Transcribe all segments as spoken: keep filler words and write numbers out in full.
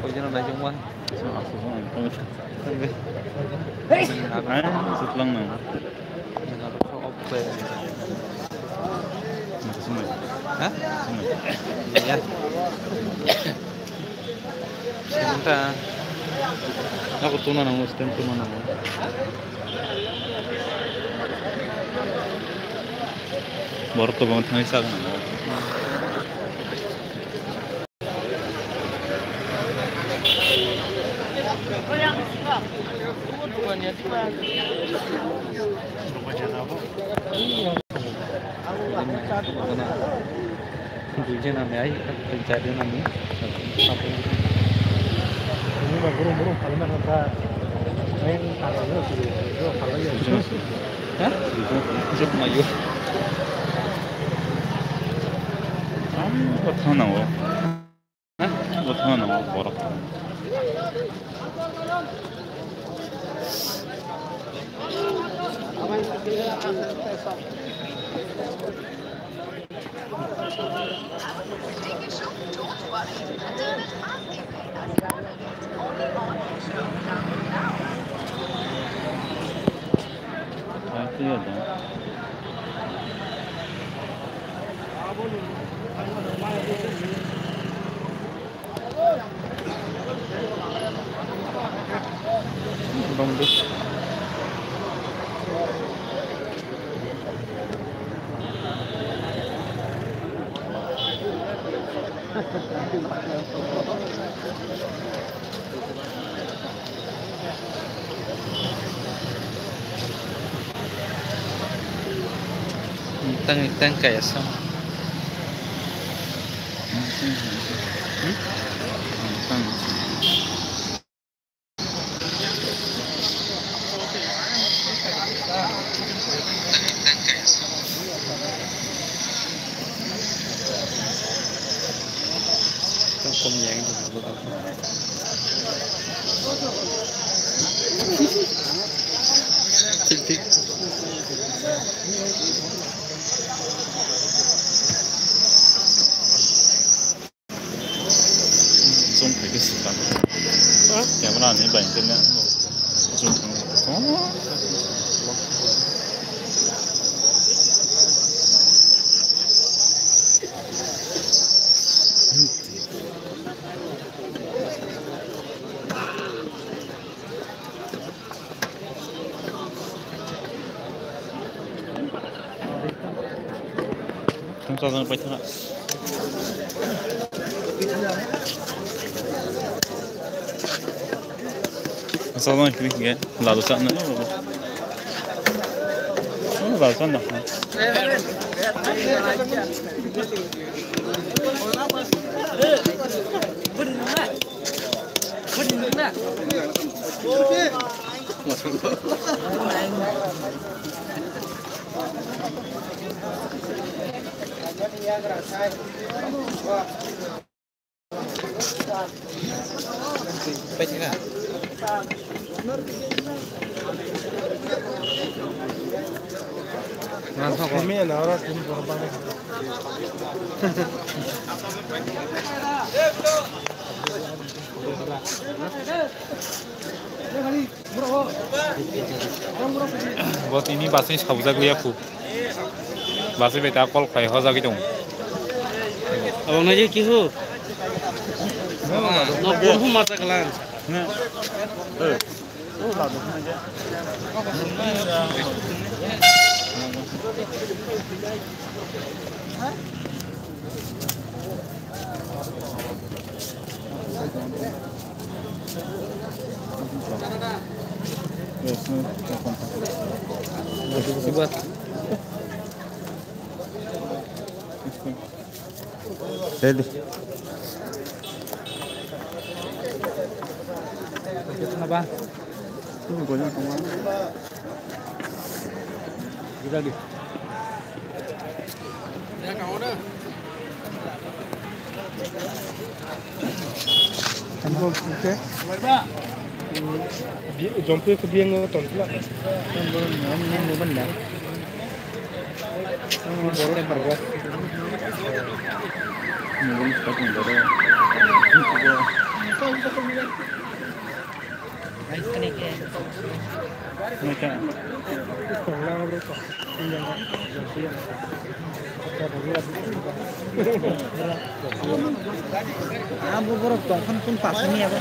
Koijano naijokma. Aswk ang tong. Hai, sutlang nang. Masa sumai. Ha? Sumai. Ya. Sumai ta. Aku tuna nang, stem tuna nang. Borok to bang thani sa nang. Duijon ami ai, duijon ami. Ini mah burung-burung, kalau mah kata, main tangan lu sih, lu kalau ya. Ha? Duijon, duijon mayo. Ang kotha nang o. Hah? Kotha nang o, borok. Tang tang kaya sama. Thik thik. Zoom khaikhe swkang. Camera ni bai khe zoom khaikhe. Tong sajang paithakha. Sajang kiri kiri ladu chana. Bo tini basai saujak liya khu. Basai bai ta kol khai hojagwi tongo. Abo nai je kihu? No gun hu mata kalang. Ready. Jompu ko biang no ton pula. Borok parga. Abo borok tongphani kun pasani abo.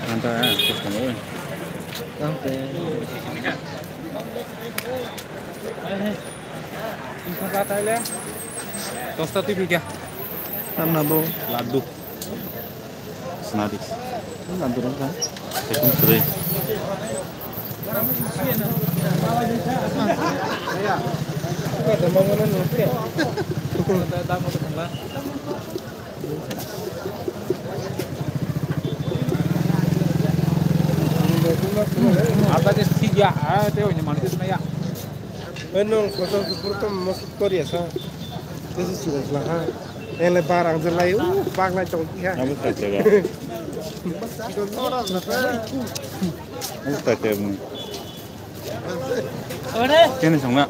Anta, eh, terus kamu, eh. Sampai. Dosta twi phi kha. Tamna bo. Laddu. Snadi. Laddu rang kha. Ekdom kwrwi. Apa je sih ya, ah, teo ini manusia ya. Enong foto foto masuk Korea sa. This is serious lah ha. Ele barang jelai, uh, bang lai chong ya. Apa saja lah. Apa saja mu. Kene songna.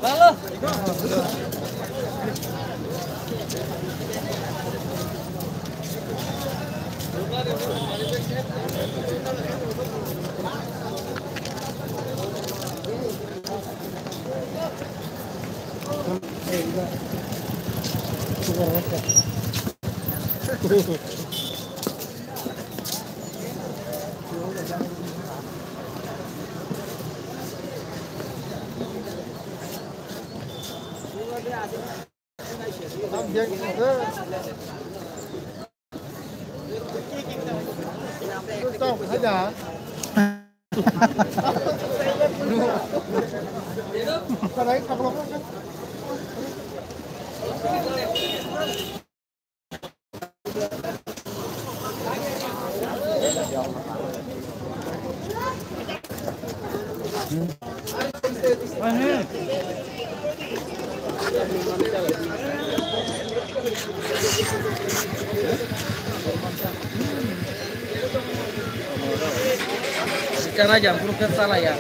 Cara jam puro ke salah ya.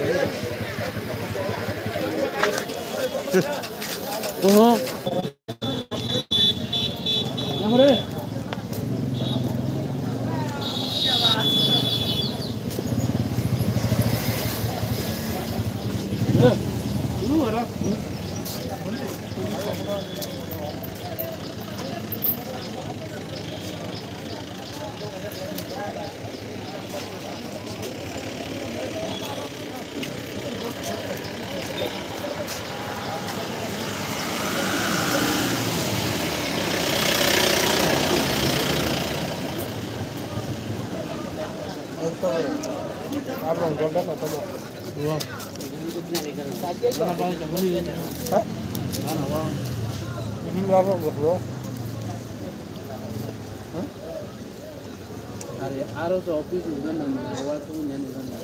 Aro sa office ni gan na, wa tu ni ni gan na.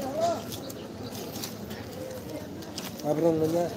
Abro nanya.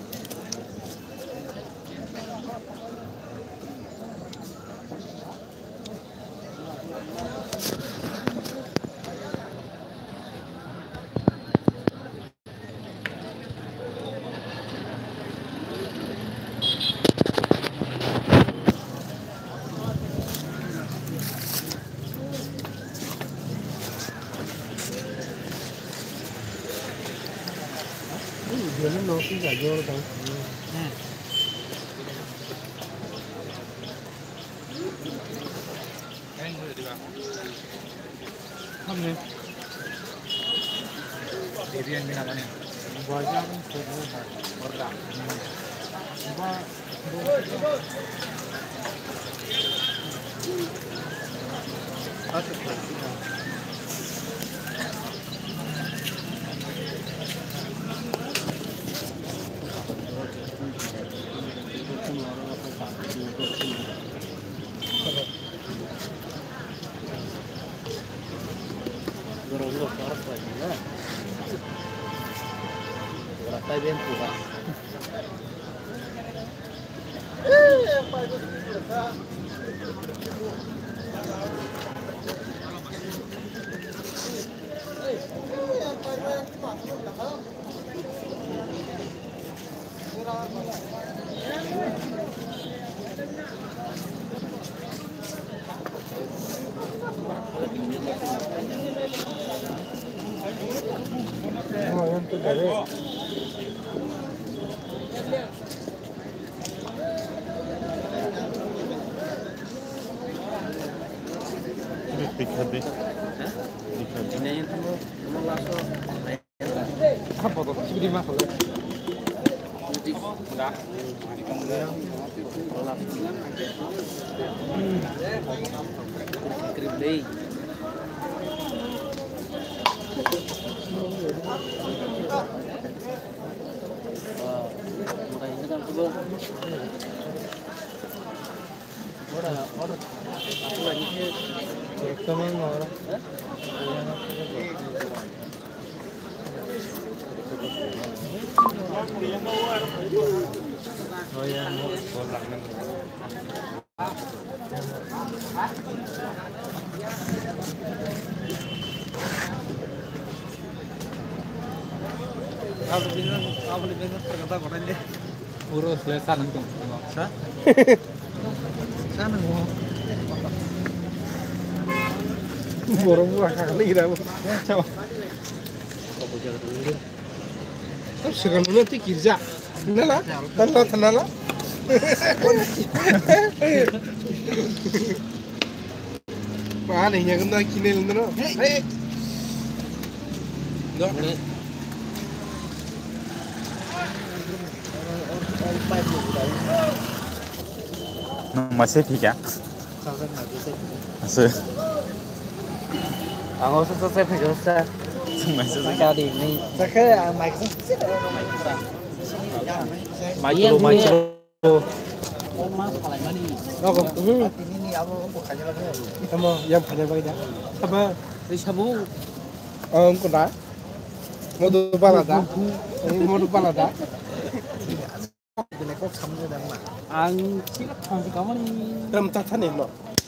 Bikha de. Bikha de. Puro sle sa nang tong. Sa? Sa nang mo. Borok buwa ka ni gira. Sa. Tab sekarang mana ti kirja. Nala, nala, nala. Ba, ni yang kena kini lendro. Hey. Dok. Nung masih tiga. Masih. Ang usa sa sa sa. Masih sa. Kadi ni. Sa kaya ang mic sa. Mic lo, mic lo. Nokong. Tamo yang phanya bai da. Apa? Risabu. Ang kuna. Modu balada. Modu balada. Ang sila thang kamani. Tam ta thani no.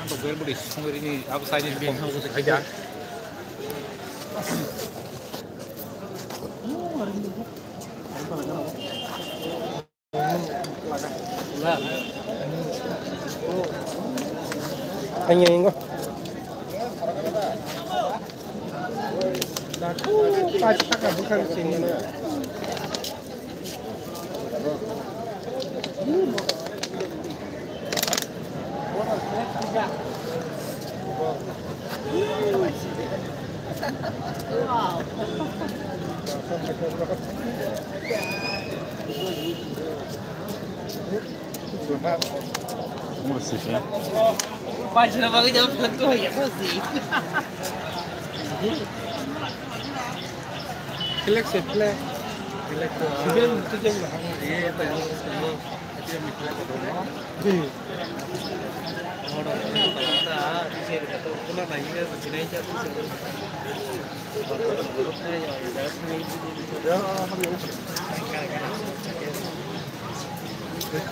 Ang to bel budi songri ni abo side ni bini hamu se khaja. Ang yang ingo. Daku, pachi taka bukan sini. Paisa na bagwi jabo phan ko ya ko si. Select se play. Select. Sibin tu jeng lah. Ye ta yo.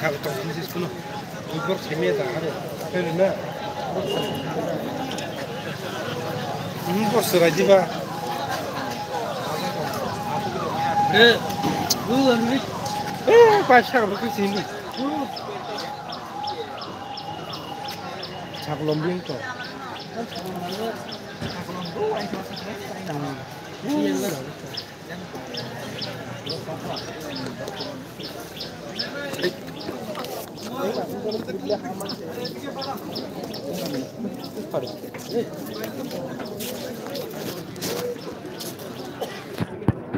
Kabo tong sini sini. Ibor simi ta hare. Hare na. Ibor serai diba. Eh, lu amri. Eh, paisa ko sini. Saklom bing to.